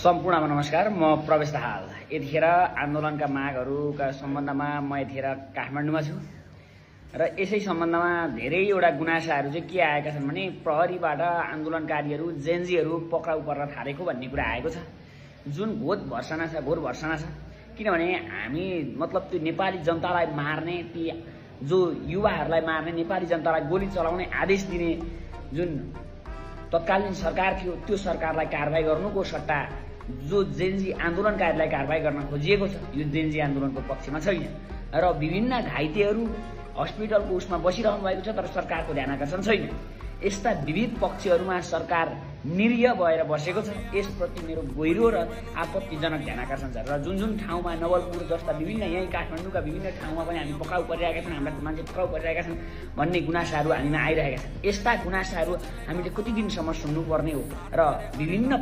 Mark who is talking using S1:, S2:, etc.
S1: सम्पूर्णमा नमस्कार। म प्रवेश दाहाल। यतिखेर आन्दोलनका मागहरूका सम्बन्धमा म यतिखेर काठमाडौँमा छु र यसै सम्बन्धमा धेरैवटा गुनासाहरू चाहिँ के आएका छन् भने प्रहरीबाट आन्दोलनकारीहरू जेएनजीहरू पक्राउ पर्न थालेको भन्ने कुरा आएको छ, जुन घोर भर्सना छ। किनभने हामी मतलब त्यो नेपाली जनतालाई मार्ने, ती जो युवाहरूलाई मार्ने, नेपाली जनतालाई गोली चलाउने आदेश दिने जुन तत्कालीन सरकार थियो, त्यो सरकारलाई कारबाही गर्नुको सट्टा जो जेएनजी आन्दोलनकारीलाई कारबाही गर्न खोजिएको छ, यो जेएनजी आन्दोलनको पक्षमा छैन र विभिन्न घाइतेहरू हस्पिटलको उसमा बसिरहनु भएको छ, तर सरकारको ध्यान आकर्षण छैन। यस्ता विविध पक्षहरूमा सरकार निरीह भएर बसेको छ। यसप्रति मेरो गहिरो र आपत्तिजनक ध्यान आकर्षण छ र जुन ठाउँमा नवलपुर जस्ता विभिन्न यही काठमाडौँका विभिन्न ठाउँमा पनि हामी पक्राउ परिरहेका छौँ, हाम्रा मान्छे पक्राउ परिरहेका छन् भन्ने गुनासाहरू हामीमा आइरहेका छन्। यस्ता गुनासाहरू हामीले कति दिनसम्म सुन्नुपर्ने हो र विभिन्न